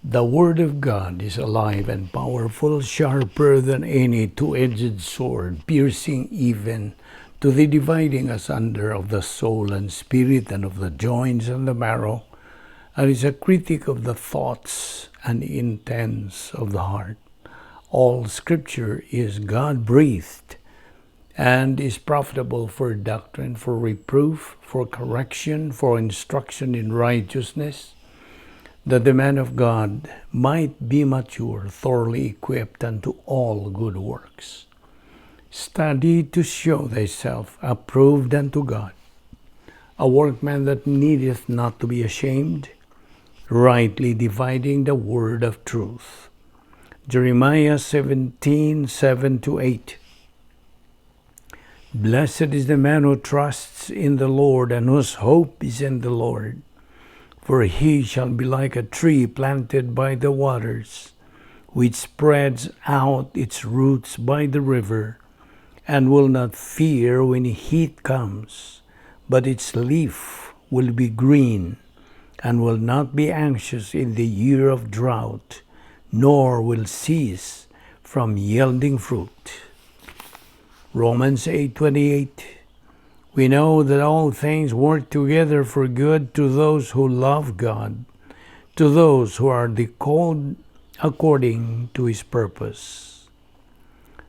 The Word of God is alive and powerful, sharper than any two-edged sword, piercing even to the dividing asunder of the soul and spirit and of the joints and the marrow, and is a critic of the thoughts and intents of the heart. All Scripture is God-breathed and is profitable for doctrine, for reproof, for correction, for instruction in righteousness, that the man of God might be mature, thoroughly equipped unto all good works. Study to show thyself approved unto God, a workman that needeth not to be ashamed, rightly dividing the word of truth. Jeremiah 17:7-8. Blessed is the man who trusts in the Lord and whose hope is in the Lord. For he shall be like a tree planted by the waters, which spreads out its roots by the river, and will not fear when heat comes, but its leaf will be green, and will not be anxious in the year of drought, nor will cease from yielding fruit. Romans 8:28. We know that all things work together for good to those who love God, to those who are the called according to His purpose.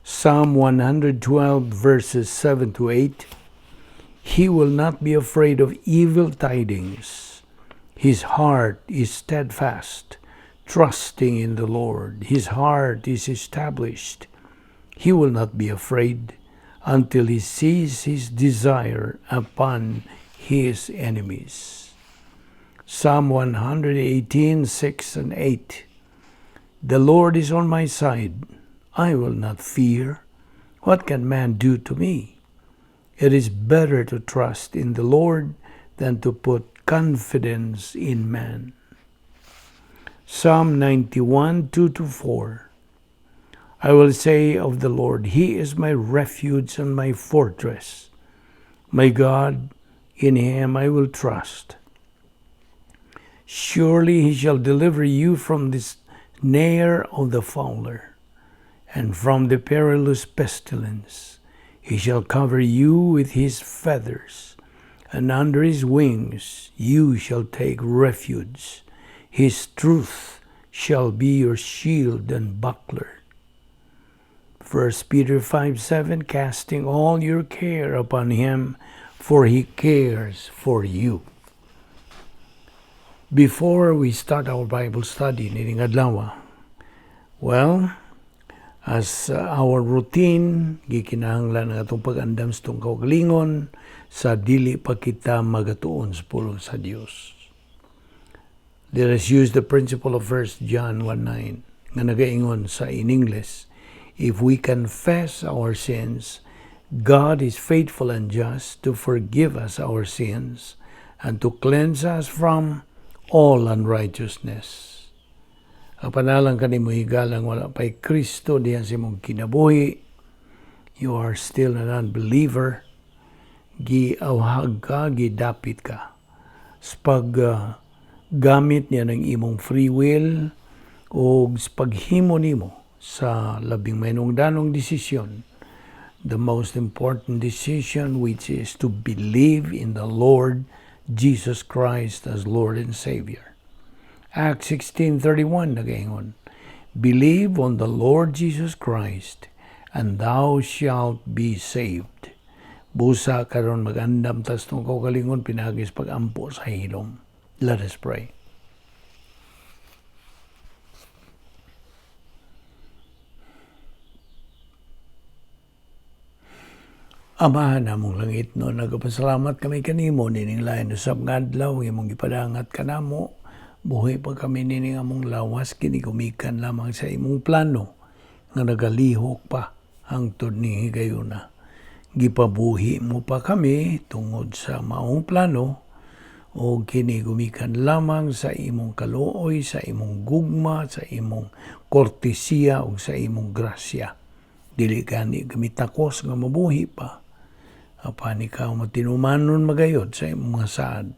Psalm 112 verses 7-8. He will not be afraid of evil tidings. His heart is steadfast, trusting in the Lord. His heart is established. He will not be afraid until he sees his desire upon his enemies. Psalm 118:6 and 8. The Lord is on my side. I will not fear. What can man do to me? It is better to trust in the Lord than to put confidence in man. Psalm 91:2-4. I will say of the Lord, He is my refuge and my fortress. My God, in Him I will trust. Surely He shall deliver you from the snare of the fowler, and from the perilous pestilence. He shall cover you with His feathers, and under His wings you shall take refuge. His truth shall be your shield and buckler. 1 Peter 5:7, casting all your care upon Him, for He cares for you. Before we start our Bible study nining adlaw, well, as our routine, gikinahanglan ang atong pag-andam sa atong kaugalingon sa dili pa kita magatuon sa pulong sa Dios. Let us use the principle of 1 John 1:9 nga nagaingon sa in English, if we confess our sins, God is faithful and just to forgive us our sins and to cleanse us from all unrighteousness. Apan alang kanimo higalang wala pa'y Kristo diyan sa imong kinabuhi, you are still an unbeliever, giawhag ka, gidapit ka. Sa pag gamit niya ng imong free will o sa paghimo nimo sa labing mahinungdanong desisyon, the most important decision, which is to believe in the Lord Jesus Christ as Lord and Savior. Acts 16:31 nagaingon, believe on the Lord Jesus Christ and thou shalt be saved. Busa karon magandam tas tong kaugalingon pinaagi sa pag-ampo sa hilom. Let us pray. Amahan namong langit no, nagapasalamat kami kanimo nining lain usab nga adlaw imong gipadangat kanamo. Buhi pa kami nining among lawas kini gumikan lamang sa imong plano nga nagalihok pa hangtod ni higayuna. Gipabuhi mo pa kami tungod sa maong plano o kini gumikan lamang sa imong kaluoy, sa imong gugma, sa imong kortesiya o sa imong grasya. Dili gani kami takos nga mabuhi pa. Apan ikaw matinumanon magayod sa imong mga saad.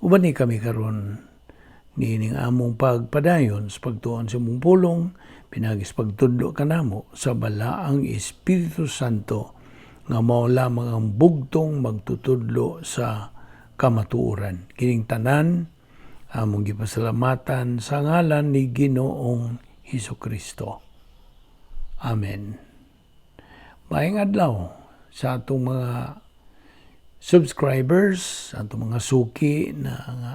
Uban ni kami karon Niining among pagpadayon sa pagtuon sa imong pulong, pinaagi sa pagtudlo kanamo sa Balaang Espiritu Santo nga mao lamang ang bugtong magtutudlo sa kamatuoran. Kining tanan among gipasalamatan sa ngalan ni Ginoong Hesus Kristo. Amen. Maayong adlaw sa atong mga subscribers, sa atong mga suki na nga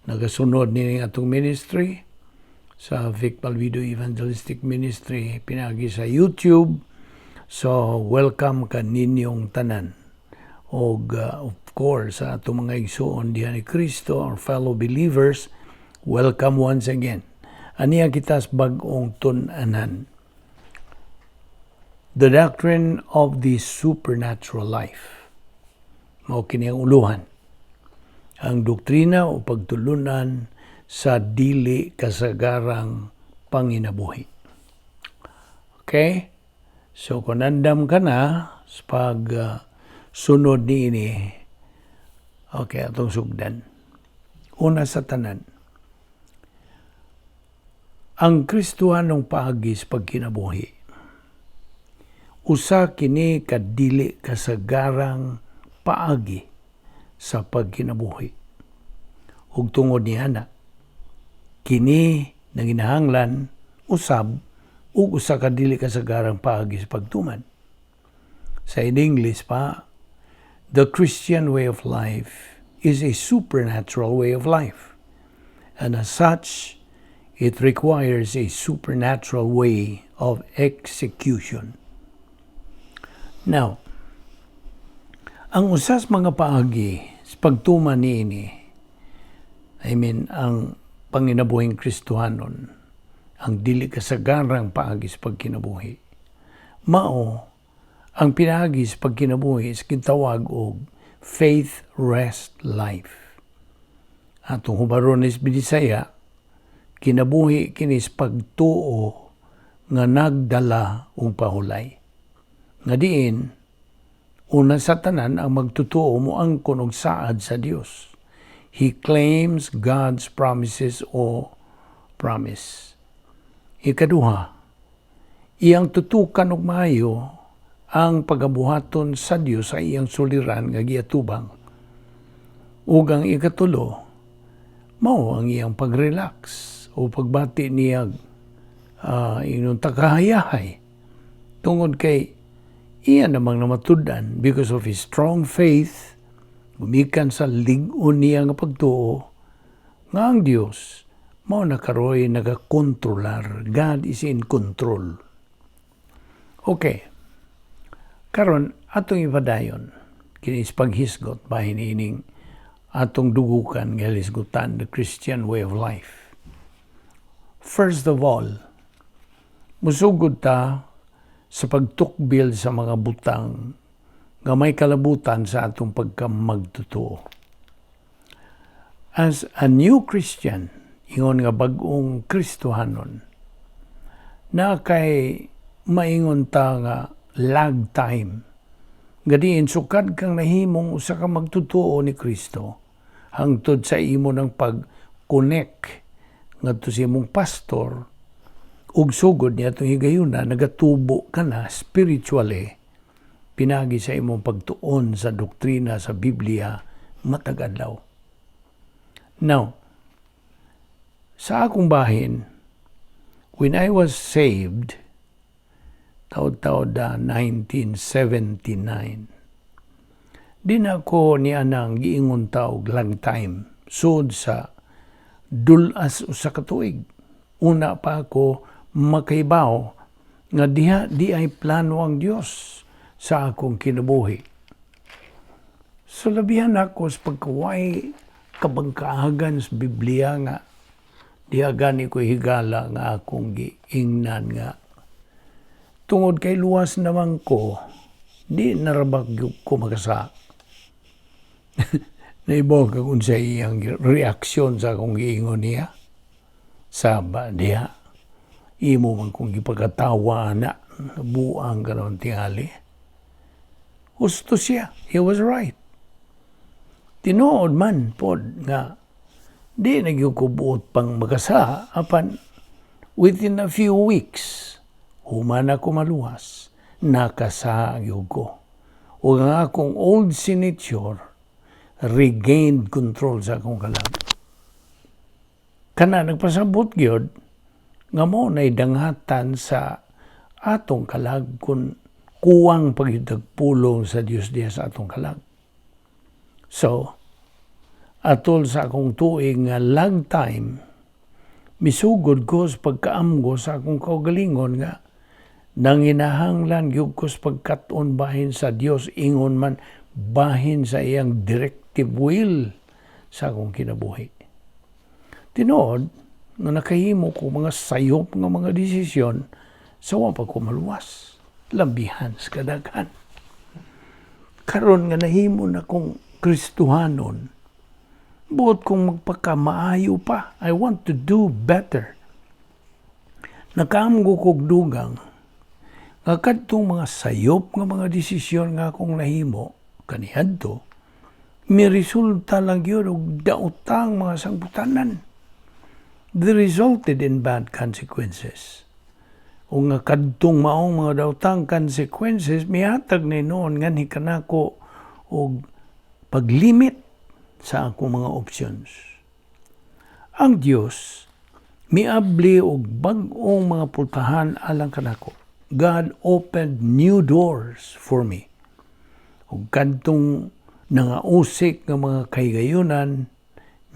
nagasunod nining atong ministry sa Vic Balbido Evangelistic Ministry pinagi sa YouTube. So welcome kaninyong tanan. Og of course sa atong mga igsuon diha ni Kristo, our fellow believers, welcome once again. Aniya kita sa bag-ong tun-anan. The doctrine of the supernatural life. Mao kini ang uluhan. Ang doktrina o pagtulunan sa dili kasagarang panginabuhi. Okay? So kung nandam ka na sa pag sunod niini, okay, atong sugdan. Una sa tanan, ang Kristohanong paagi sa pagkinabuhi, usa kini ka dili kasagarang paagi sa pagkinabuhi. Ug tungod niana, kini nanginahanglan usab ug usa ka dili kasagarang paagi sa pagtuman. Sa in English pa, the Christian way of life is a supernatural way of life. And as such, it requires a supernatural way of execution. Now, ang usas mga paagi sa pagtuman niini, I mean, ang panginabuhing Kristohanon, ang dili kasagarang paagi sa pagkinabuhi, mao ang pinaagi sa pagkinabuhi sa gitawag og faith rest life. Atong hubaron is Binisaya, kinabuhi kini sa pagtuo nga nagdala og pahulay. Nga diin, una sa tanan, ang magtutuo mo angkon og saad sa Dios. He claims God's promises o promise. Ikaduha, iyang tutukan og maayo ang pagabuhaton sa Dios sa iyang suliran nga giatubang. Ug ang ikatulo, mao ang iyang pag-relax o pagbati niya inyong takahayahay tungod kay iya namang namatud-an because of his strong faith, gumikan sa lig-on niya nga pagtuo nga ang Dios mao na karoy nagakontrolar. God is in control. Okay. Karon atong ipadayon kini is paghisgot bahin ining atong dugukan nga hisgutan, the Christian way of life. First of all, musugod ta sa pagtukbil sa mga butang nga may kalabutan sa atong pagkamagtotoo. As a new Christian, ingon nga bag-ong Kristohanon, na kay maingon ta nga lag time. Gadiin sukad kang nahimong usa ka magtotoo ni Kristo hangtod sa imo ng pag-connect ngadto sa imong pastor ug sugod niya atong higayuna, nagatubo ka na spiritually pinagi sa imong pagtuon sa doktrina sa Biblia matag adlaw. Now, sa akong bahin, when I was saved, taod-taod 1979, di na ako ni anang giingon ta og lag time sud sa dulas usa ka tuig. Una pa ako makaibaw nga diha di ay plano ang Dios sa akong kinabuhi. So labihan ako sa pagkaway kabangkaagan sa Biblia nga diha gani ko higala nga akong giingnan nga tungod kay luwas naman ko, di narabag ko makasa. Naibaw ka kung sa iyang reaksyon sa akong giingon niya. Saba diha. Imo man kong gipagatawa na buang karon tingali. Husto siya. He was right. Tinuod man pod nga Di na gyud ko buot pang makasala, apan within a few weeks, human ako maluwas, nakasala gyud ko. Ug ang akong old sin nature regained control sa akong kalag. Kana nagpasabot gyud nga mao nay danghatan sa atong kalag kung kuwang pagyud pulong sa Dios diha sa atong kalag. So, atol sa akong tuig nga lag time, misugod ko sa pagkaamgo sa akong kaugalingon nga nanginahanglan gyud ko sa pagkat-on bahin sa Dios, ingon man bahin sa iyang directive will sa akong kinabuhi. Tinuod nga nakahimo ko mga sayop nga mga desisyon sa wa pa ko maluwas, lambihan sa kadaghan. Karon nga nahimo na kong Kristohanon, buot kong magpakamaayo pa. I want to do better. Nakaamgo kog dugang nga kadtong mga sayop nga mga desisyon nga akong nahimo kaniadto, mi resulta lang gyud og daotang mga sangbutanan. They resulted in bad consequences. O nga kadtong maong mga daotang consequences mihatag ni noon nganhi kanako og paglimit sa akong mga options. Ang Dios miabli og bag-ong mga pultahan alang kanako. God opened new doors for me. Ug kadtong nangausik nga mga kahigayunan,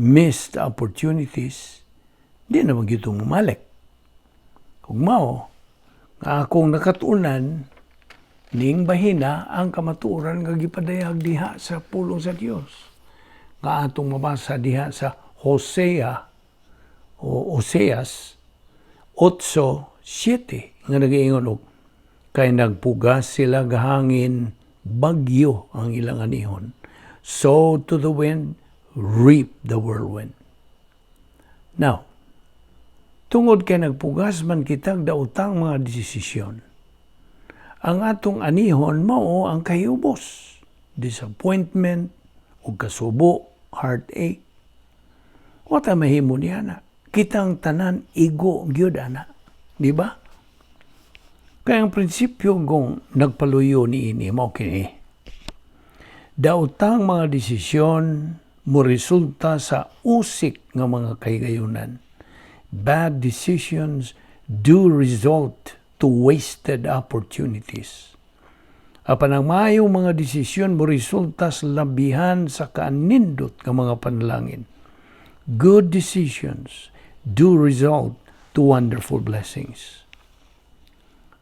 missed opportunities, di na magyud mumalik. Ug mao nga akong nakatunan ning bahina ang kamatuoran nga gipadayag diha sa pulong sa Dios, nga atong mabasa diha sa Hosea o Oseas 8:7 nga nagaingon og kay nagpugas sila gahangin, bagyo ang ilang anihon. Sow to the wind, reap the whirlwind. Now, tungod kay nagpugas man kitag daotang mga desisyon, ang atong anihon mao ang kahiubos, disappointment, ug kasubo, heartache. Wa ta mahimo niya na. Kitang tanan igo gyud ana. Di ba? Kaya ang prinsipyo kong nagpaluyo ni ini mao kini. Daotang mga desisyon mo resulta sa usik nga mga kahigayunan. Bad decisions do result to wasted opportunities. Apan ang maayong mga desisyon mo resulta sa labihan sa kaanindot nga mga panalangin. Good decisions do result to wonderful blessings.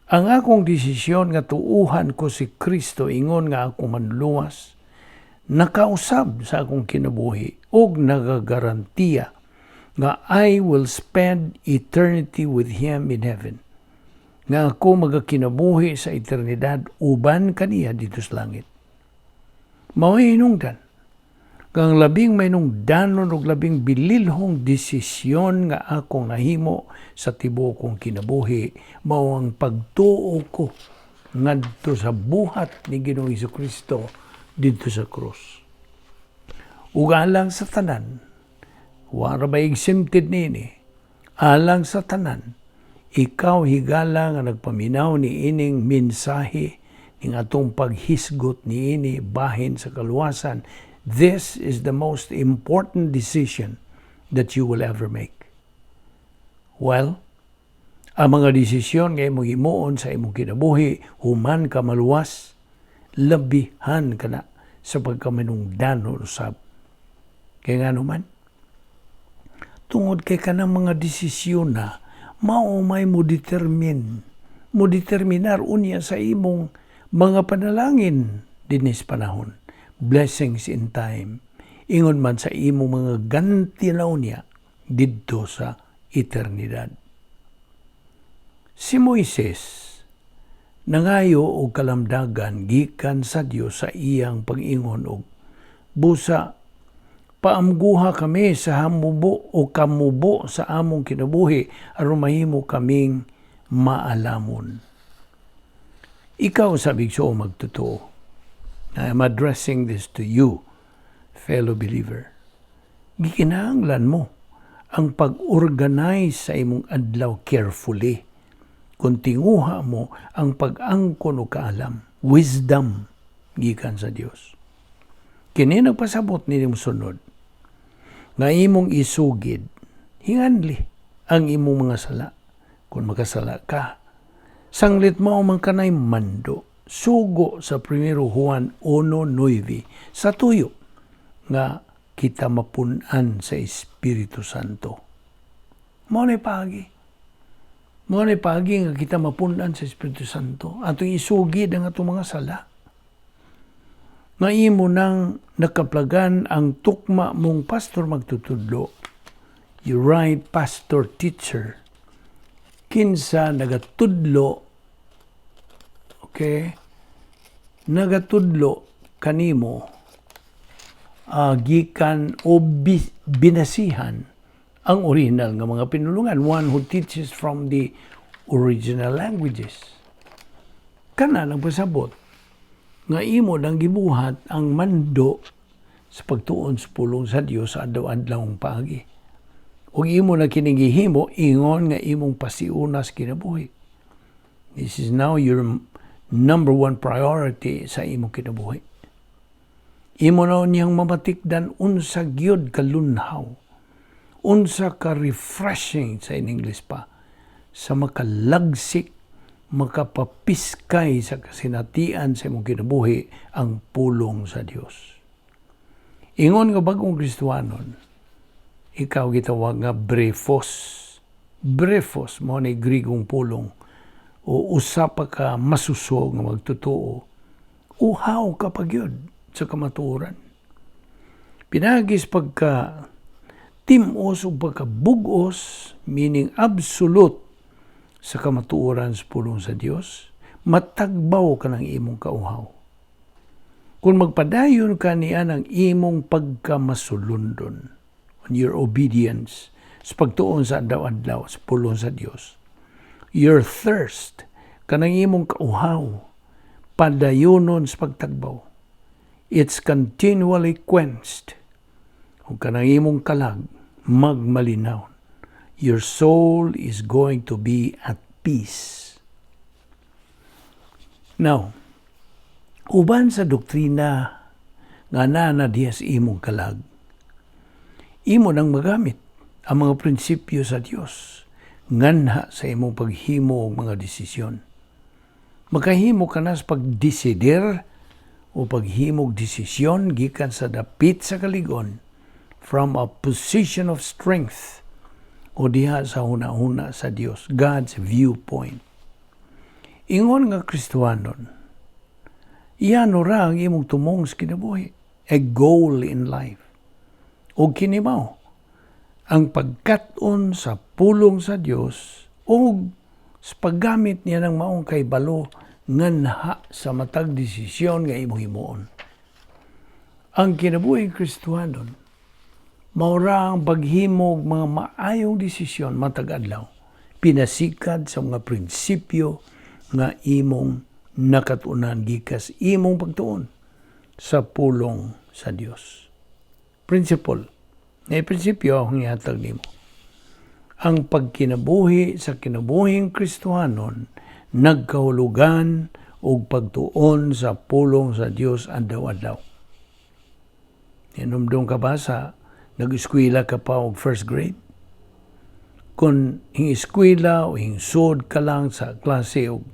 Ang akong desisyon nga tuuhan ko si Kristo ingon nga akong manluluwas, nakausab sa akong kinabuhi ug nagagarantiya nga I will spend eternity with Him in heaven. Nga ako magakinabuhi sa eternidad uban kaniya didto sa langit. Mao'y hinungdan kang labing mainungdanon ug labing bililhong desisyon nga akong nahimo sa tibuok kong kinabuhi mao ang pagtuo ko ngadto sa buhat ni Ginoong Kristo didto sa krus. Ug alang sa tanan, wa ra ba exempted niini, alang sa tanan, ikaw higala nga nagpaminaw ni ining mensahe ning atong paghisgot niini bahin sa kaluwasan, this is the most important decision that you will ever make. Well, ang mga desisyon nga imong himuon sa imong kinabuhi human ka maluwas, labihan kana sa pagkamanungdanon usab. Kay ngano man? Tungod kay kanang mga desisyon na mao may mo determinar unya sa imong mga panalangin dinis panahon. Blessings in time. Ingon man sa imong mga ganti na unya didto sa eternidad. Si Moises nangayo og kalamdagan gikan sa Dios sa iyang pag-ingon og busa paamguha kami sa hamubo o kamubo sa among kinabuhi aron mahimo kaming maalamon. Ikaw sa bigso magtotoo. I am addressing this to you, fellow believer. Gikinahanglan mo ang pag-organize sa imong adlaw carefully. Kung tinguha mo ang pag-angkon og kaalam, wisdom gikan sa Dios. Kini nagpasabot ni sunod nga imong isugid hinganli ang imong mga sala kung makasala ka. Sanglit mao man kanay mando, sugo sa 1 Juan 1:9 sa tuyo nga kita mapun-an sa Espiritu Santo. Mao na paagi. Mao na paagi nga kita mapun-an sa Espiritu Santo. Atong isugid ang atong mga sala. Nga imo nang nakaplagan ang tukma mong pastor magtutudlo. You right pastor teacher. Kinsa nagatudlo, okay, nagatudlo kanimo gikan o binasihan ang original nga mga pinulungan, one who teaches from the original languages. Kana nagpasabot nga imo nang gibuhat ang mando sa pagtuon sa pulong sa Dios sa adlaw-adlaw paagi. Ug imo na kining gihimo ingon nga imong pasiuna sa kinabuhi. This is now your number one priority sa imong kinabuhi. Imo na niyang mamatikdan unsa gyud kalunhaw, unsa ka refreshing sa in English pa, sa makalagsik, makapapiskay sa kasinatian sa imong kinabuhi ang pulong sa Dios. Ingon nga bagong Kristohanon, ikaw gitawag nga brefos. Brefos mao ni Grigong pulong o usa pa ka masuso nga magtotoo. Uhaw ka pa gyud sa kamatuoran. Pinagis pagka tim-os o pagka bug-os, meaning absolute sa kamatuoran sa pulong sa Dios, matagbaw ka ng imong kauhaw. Kung magpadayon ka niya ng imong pagkamasulundon, on your obedience sa pagtuon sa adlaw-adlaw sa pulong sa Dios, your thirst, kanang imong kauhaw, padayonon sa pagtagbaw. It's continually quenched. Ug kanang imong kalag, magmalinaw. Your soul is going to be at peace. Now, uban sa doktrina nga naa diha sa imong kalag, imo nang magamit ang mga prinsipyo sa Dios nganha sa imong paghimo og mga desisyon. Makahimo ka na sa pagdesider o paghimog desisyon gikan sa dapit sa kaligon, from a position of strength o diha sa huna-huna sa Dios, God's viewpoint. Ingon nga Kristohanon, iyan ra ang imong tumong sa kinabuhi, a goal in life. O kini mao ang pagkat-on sa pulong sa Dios o sa paggamit niya ng maong kaybalo nganha sa matag desisyon nga imong himuon. Ang kinabuhi Kristohanon, mao ra ang paghimog mga maayong desisyon matag adlaw, pinasikad sa mga prinsipyo nga imong nakatunan gikas imong pagtuon sa pulong sa Dios. Principle. May prinsipyo ang ihatag nimo. Ang pagkinabuhi sa kinabuhing Kristohanon nagkahulugan og pagtuon sa pulong sa Dios adlaw-adlaw. Hinumdum ka ba sa nag-eskwela ka pa og first grade? Kung hing-eskwela o hingsod ka lang sa klase og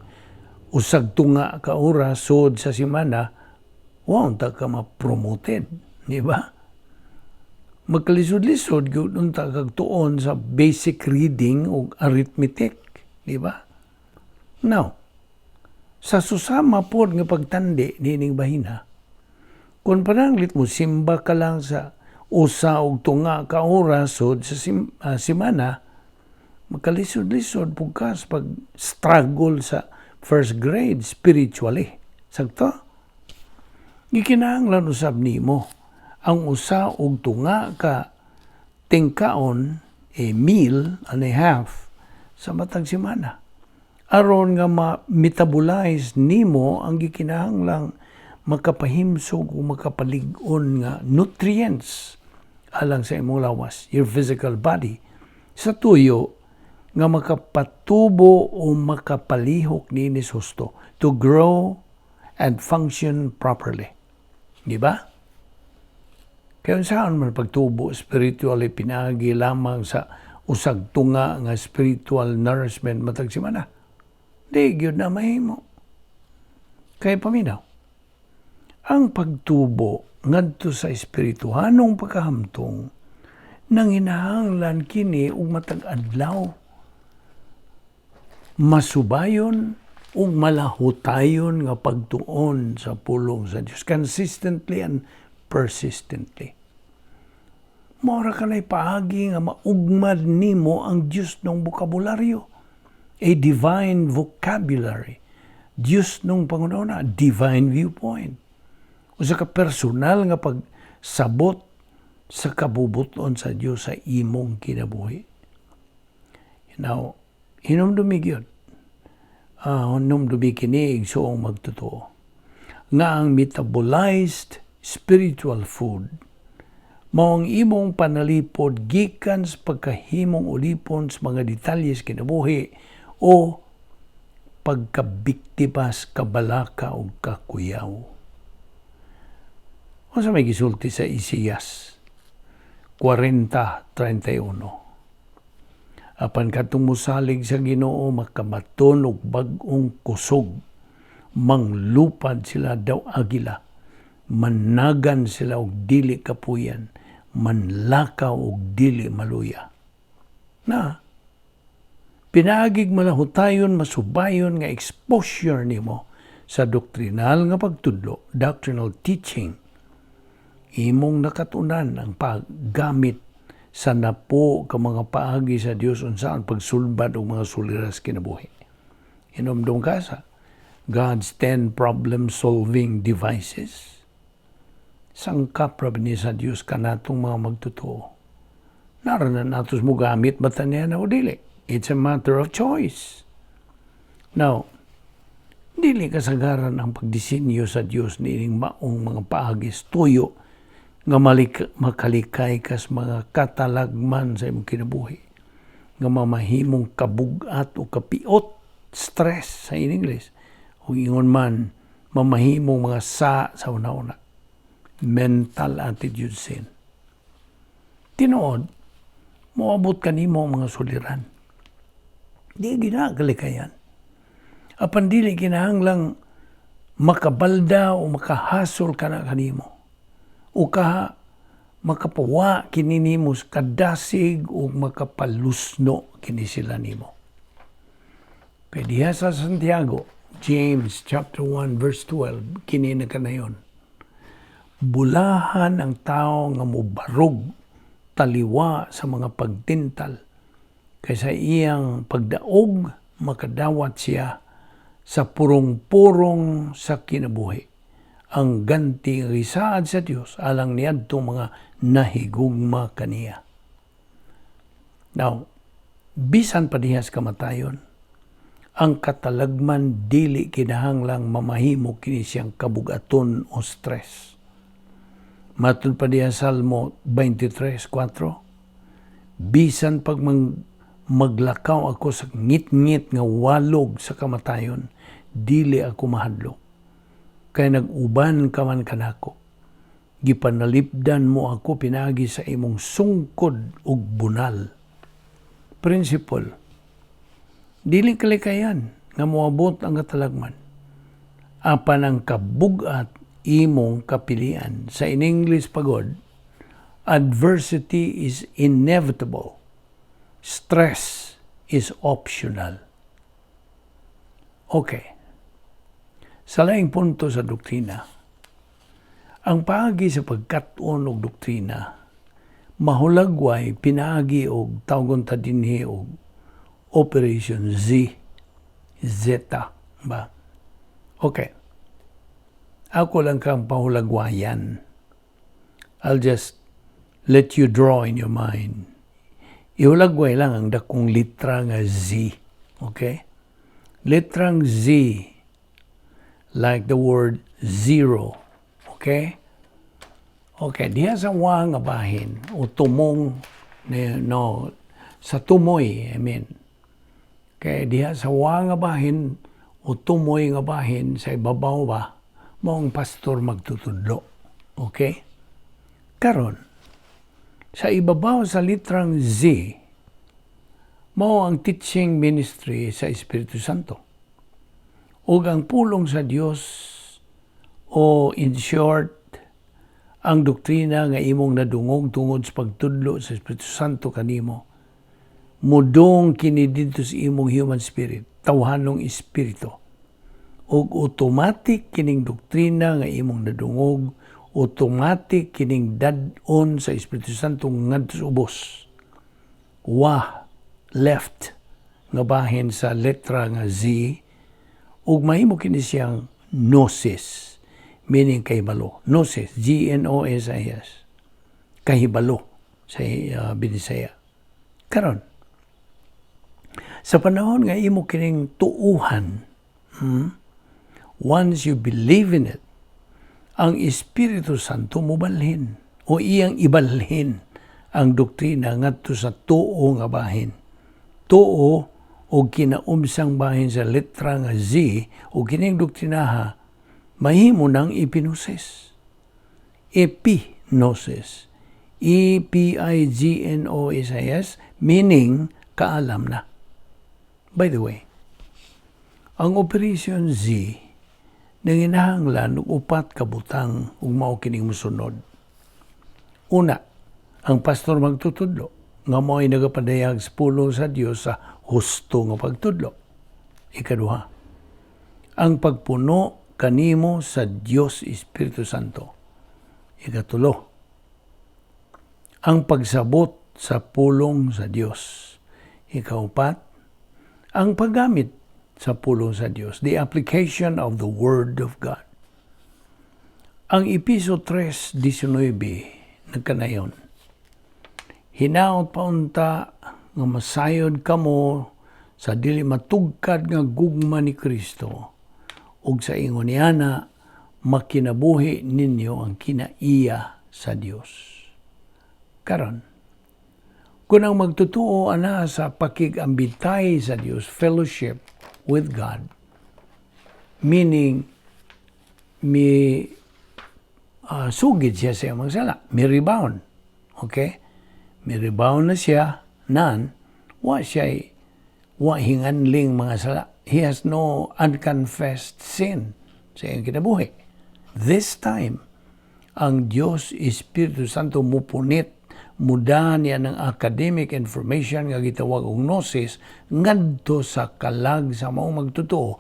usag tunga ka oras sod sa semana, wa unta ka ma-promoted, di ba? Magkalisod-lisod gyud unta kag tuon sa basic reading o arithmetic, di ba? Now, sa susama pod nga pagtandi niining bahina, kung pananglit mo simba ka lang sa usa og tunga ka oras sod sa semana, magkalisod-lisod pud ka sa pag struggle sa first grade spiritually. Sakto? Gikinahanglan usab nimo ang usa og tunga ka tingkaon, a meal and a half sa matag semana, aron nga ma-metabolize nimo ang gikinahanglang makapahimsog o makapalig-on nga nutrients. alang sa imong lawas, your physical body, sa tuyo nga makapatubo o makapalihok niini husto, to grow and function properly. Di ba? Kaya saan man pagtubo spiritually pinaagi lamang sa usag tunga nga spiritual nourishment matag semana? Di gyud na mahimo. Kaya paminaw. Ang pagtubo ngadto sa espirituhanong pagkahamtong, nanginahanglan kini og matag adlaw masubayon ug malahutayon nga pagtuon sa pulong sa Dios, consistently and persistently. Mora kanay paagi nga maugmad nimo ang Dios ng bokabularyo, a divine vocabulary. Dios nung panguna, divine viewpoint. Usa ka personal nga pagsabot sa kabubuton sa Dios sa imong kinabuhi. Now, hinumdumi gyud. Hinumdumi kini, igsuong magtotoo, nga ang metabolized spiritual food mao ang imong panalipod gikan sa pagkahimong ulipon sa mga detalye sa kinabuhi o pagkabiktima sa kabalaka o kakuyaw. Unsa may gisulti sa Isaias 40:31? "Apan katong musalig sa Ginoo makamaton og bag-ong kusog. Manglupad sila daw agila. Managan sila og dili kapuyan. Manlakaw og dili maluya." Na, pinaagig malahutayon, masubayon nga exposure nimo sa doktrinal nga pagtudlo, doctrinal teaching, imong nakatunan ang paggamit sa napo ka mga paagi sa Dios unsaan pagsulbad og mga suliras kinabuhi. Hinumdum ka sa God's 10 problem-solving devices. Sangkap ra ni sa Dios kanatong mga magtotoo. Nara na natos mo gamit bata niya na o dili. It's a matter of choice. Now, dili kasagaran ang pagdisenyo sa Dios niining maong mga paagis tuyo nga makalikay kas mga katalagman sa imong kinabuhi nga mamahimong kabugat o kapiot, stress sa in English, o ingon man mamahimong mga sa una-una, mental attitude sin. Tinuod, moabot kanimo ang mga suliran. Di ginakalikayan. Apan dili kinahanglang makabalda o makahasol ka na kanimo. O ka makapawa kini nimo sa kadasig o makapalusno kini sila nimo. Kay diha sa Santiago, James chapter 1 verse 12, kini na kanayon: "Bulahan ang tao nga mobarog taliwa sa mga pagtintal, kay sa iyang pagdaog makadawat siya sa purong-purong sa kinabuhi, ang ganti nga gisaad sa Dios alang niadto mga nahigugma kaniya." Now, bisan pa diha sa kamatayon, ang katalagman dili kinahanglang mamahimo kini siyang kabugaton o stress. Matud pa diha Salmo 23:4, "Bisan pag maglakaw ako sa ngit-ngit nga walog sa kamatayon, dili ako mahadlok. Kay nag-uban ka man kanako. Gipanalipdan mo ako pinaagi sa imong sungkod ug bunal." Principle, dili kalikayan nga moabot ang katalagman. Apan ang kabugat imong kapilian. Sa in English pagod, adversity is inevitable. Stress is optional. Okay. Sa laing punto sa doktrina, ang paagi sa pagkat-on og doktrina, mahulagway pinaagi og tawgon ta dinhi og Operation Z, Zeta ba? Okay. Ako lang kang pahulagwayan. I'll just let you draw in your mind. Ihulagway lang ang dakong litra nga Z. Okay? Litrang Z, like the word zero. Okay? Okay, diha sa wa nga bahin o tumong, no, sa tumoy, I mean. Kay diha sa wa nga bahin o tumoy nga bahin sa ibabaw ba, maong pastor magtutudlo. Okay? Karon, sa ibabaw sa litrang Z, mao ang teaching ministry sa Espiritu Santo. Ug ang pulong sa Dios o, in short, ang doktrina nga imong nadungog tungod sa pagtudlo sa Espiritu Santo kanimo, mudong kini didto sa imong human spirit, tawhanong espiritu. Ug automatic kining doktrina nga imong nadungog, automatic kining dad-on sa Espiritu Santo ngadto sa ubos. Wa, left nga bahin sa letra nga Z, ug mahimo kini siyang gnosis, meaning kahibalo. Gnosis, Gnosis, kahibalo sa Binisaya. Karon, sa panahon nga imo kining tuuhan, once you believe in it, ang Espiritu Santo mobalhin o iyang ibalhin ang doktrina ngadto sa tuo nga bahin. Tuo o kinaumsang bahin sa letra nga Z, o kining doktrinaha mahimo ng epinosis. Epinosis. Epignosis, meaning kaalam na. By the way, ang Operation Z nanginahanglan og upat ka butang ug mao kining mosunod. Una, ang pastor magtutudlo nga mao'y nagapadayag sa pulong sa Dios sa husto nga pagtudlo. Ikaduha, ang pagpuno kanimo sa Dios Espiritu Santo. Ikatulo, ang pagsabot sa pulong sa Dios. Ikaupat, ang paggamit sa pulong sa Dios, the application of the Word of God. Ang Episo 3:19 nagkanayon, "Hinaot pa unta nga masayod kamo sa dili matugkad nga gugma ni Kristo ug sa ingon niana makinabuhi ninyo ang kinaiya sa Dios." Karon, kung ang magtutuo ana sa pakig-ambitay sa Dios, fellowship with God, meaning mi sugid siya sa iyang sala, mi rebound. Okay? Mi rebound na siya, nan, wa siya wa hinganling mga sala. He has no unconfessed sin sa iyang kinabuhi. This time, ang Dios Espiritu Santo mupunit, muda niya ng academic information nga gitawag og gnosis ngadto sa kalag sa maong magtotoo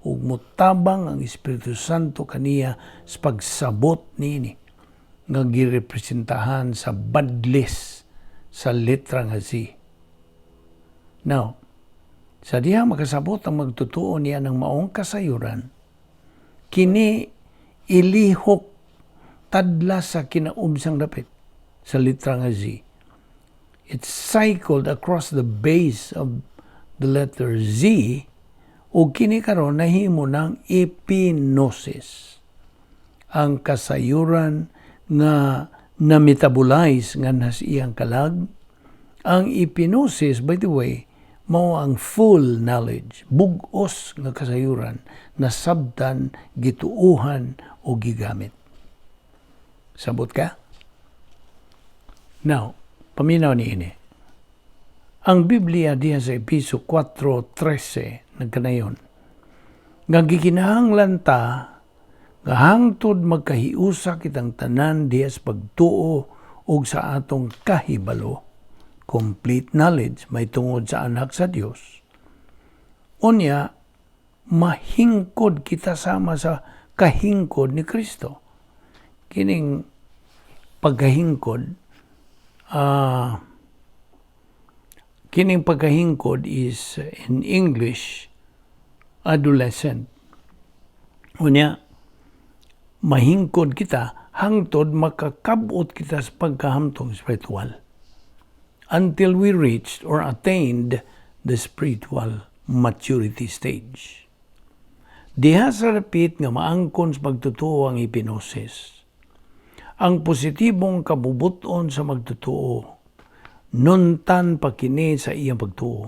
ug mutabang ang Espiritu Santo kaniya sa pagsabot niini nga girepresentahan sa badlis sa letra nga Z. Now, sa diha makasabot ang magtotoo niya ng maong kasayuran, kini ilihok tadla sa kinaubsang dapit sa letra nga Z. It cycled across the base of the letter Z ug kini karon nahimo ng epinosis. Ang kasayuran nga na-metabolize nga nas iyang kalag. Ang epinosis, by the way, mao ang full knowledge, bug-os nga kasayuran na sabtan, gituuhan o gigamit. Sabot ka? Now, paminaw ni ini. Ang Biblia diha sa Episo 4:13 nagkanayon nga gikinahanglan ta nga hangtod magkahiusa kitang tanan diha sa pagtuo ug sa atong kahibalo, complete knowledge may tungod sa Anak sa Dios. Unya mahingkod kita sama sa kahingkod ni Kristo. Kining pagkahingkod is in English adolescent. Unya mahingkod kita hangtod makakabot kita sa pagkahamtong spiritual, until we reached or attained the spiritual maturity stage. Diha sa dapit nga maangkon sa pagtutuo ang epinosis. Ang positibong kabubuton sa magtotoo, nuntan pa kini sa iyang pagtuo.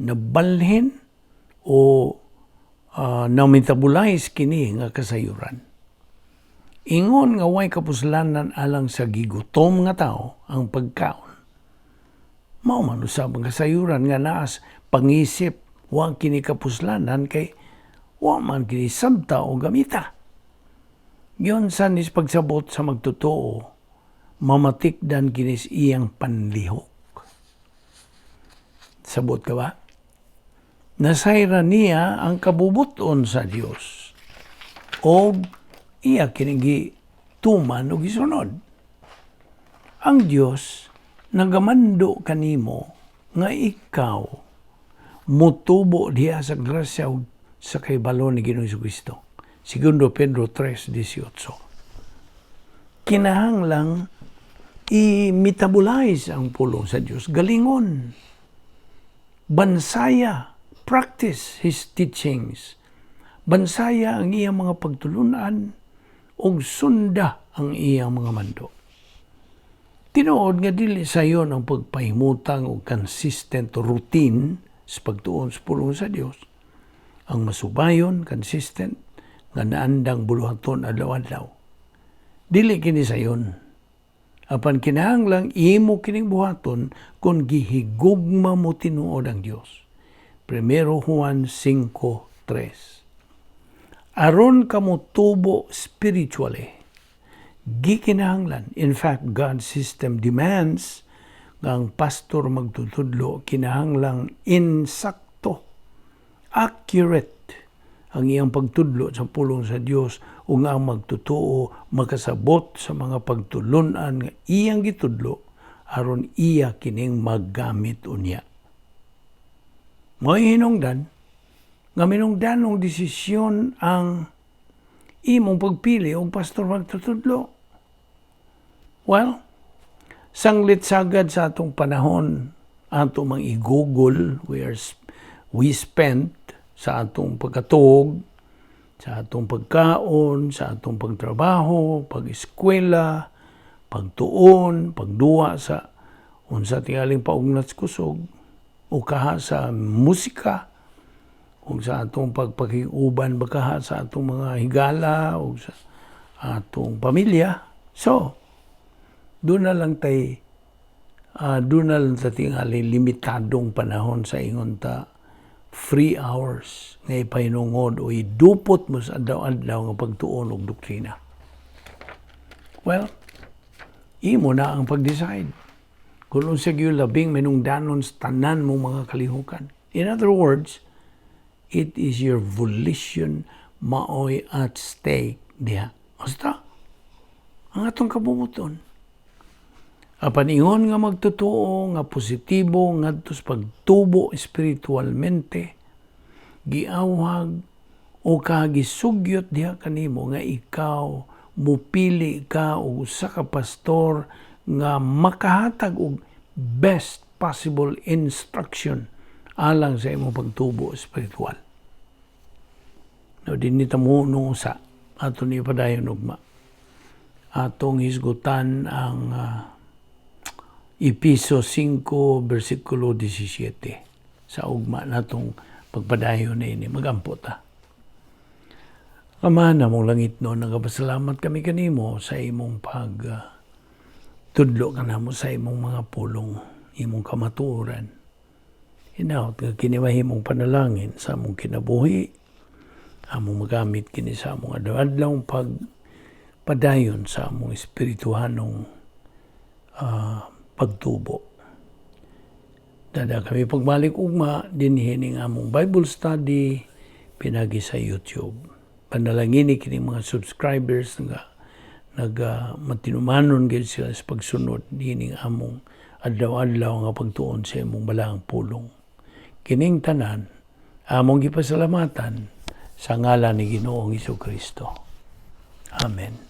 Nabalhin o na-metabolize kini nga kasayuran. Ingon nga way kapuslanan alang sa gigutom nga tao ang pagkaon. Mao man usab ang kasayuran nga naa sa pangisip, wa kini kapuslanan kay wa man kini sabta o gamita. Giunsa ni pagsabot sa magtotoo, mamatikdan kini sa iyang panlihok. Sabot ka ba? Nasayran niya ang kabubuton sa Dios o iya kining tuman og gisunod. Ang Dios nagamando kanimo nga ikaw mutubo diha sa grasya ug sa kahibalo ni Ginoong Kristo. Segundo Pedro 3:18. Kinahanglang i-metabolize ang pulong sa Dios. Galingon. Bansaya. Practice His teachings. Bansaya ang iyang mga pagtulunan ug sunda ang iyang mga mando. Tinuod nga dili sayon ang pagpahimutang og consistent routine sa pagtuon sa pulong sa Dios. Ang masubayon, consistent, nga naandang buluhaton adlaw-adlaw. Dili kini sayon. Apan kinahanglang imo kining buhaton kung gihigugma mo tinuod ang Dios. 1 Juan 5:3. Aron ka motubo spiritually, gikinahanglan. In fact, God's system demands nga ang pastor magtutudlo kinahanglang insakto, accurate ang iyang pagtudlo sa pulong sa Dios ug nga ang magtotoo makasabot sa mga pagtulunan nga iyang gitudlo aron iya kining maggamit unya. Mo'y hinungdan nga minungdanong desisyon ang imong pagpili og pastor magtutudlo. Well, sanglit sagad sa atong panahon, ato mang i-Google, we spent sa atong pagkatuog, sa atong pagkaon, sa atong pagtrabaho, pag-eskwela, pagtuon, pagduwa sa unsa tingaling paugnat sa kusog, o kaha sa musika, o sa atong pagpakiuban bakaha sa atong mga higala o sa atong pamilya. So, doon na lang ta tingali limitadong panahon sa ingon ta free hours nga ipahinungod o idupot mo sa adlaw-adlaw nga pagtuon og doktrina. Well, imo na ang pag-decide kung unsa gyud labing minungdanon sa tanan mong mga kalihukan. In other words, it is your volition maoy at stake diha. Basta, ang atong kabubuton. Apan ingon nga magtotoo nga positibo ngadto sa pagtubo espiritualmente, giawhag o kagisugyot diha kanimo nga ikaw mupili ka og usa ka pastor nga makahatag og best possible instruction alang sa imong pagtubo espiritual. No, dinhi ta mo usa ato ni padayon ugma. Atong hisgutan ang Epeso 5 versikulo 17 sa ugma natong pagpadayon na ini. Magampo ta. Ama namong langitnon, nagapasalamat kami kanimo sa imong pag tudlo kanamo sa imong mga pulong, imong kamatuoran. Hinaot nga kini mahimong panalangin sa among kinabuhi, among magamit kini sa among adlaw-adlaw pag padayon sa among espirituhanong pagtubo. Dada kami pagbalik ugma dinhi ning among Bible study pinagi sa YouTube. Panalangini kini mga subscribers nga nag matinumanon gyud sila sa pagsunod niining among adlaw-adlaw nga pagtuon sa imong balaang pulong. Kining tanan among gipasalamatan sa ngalan ni Ginoong Kristo. Amen.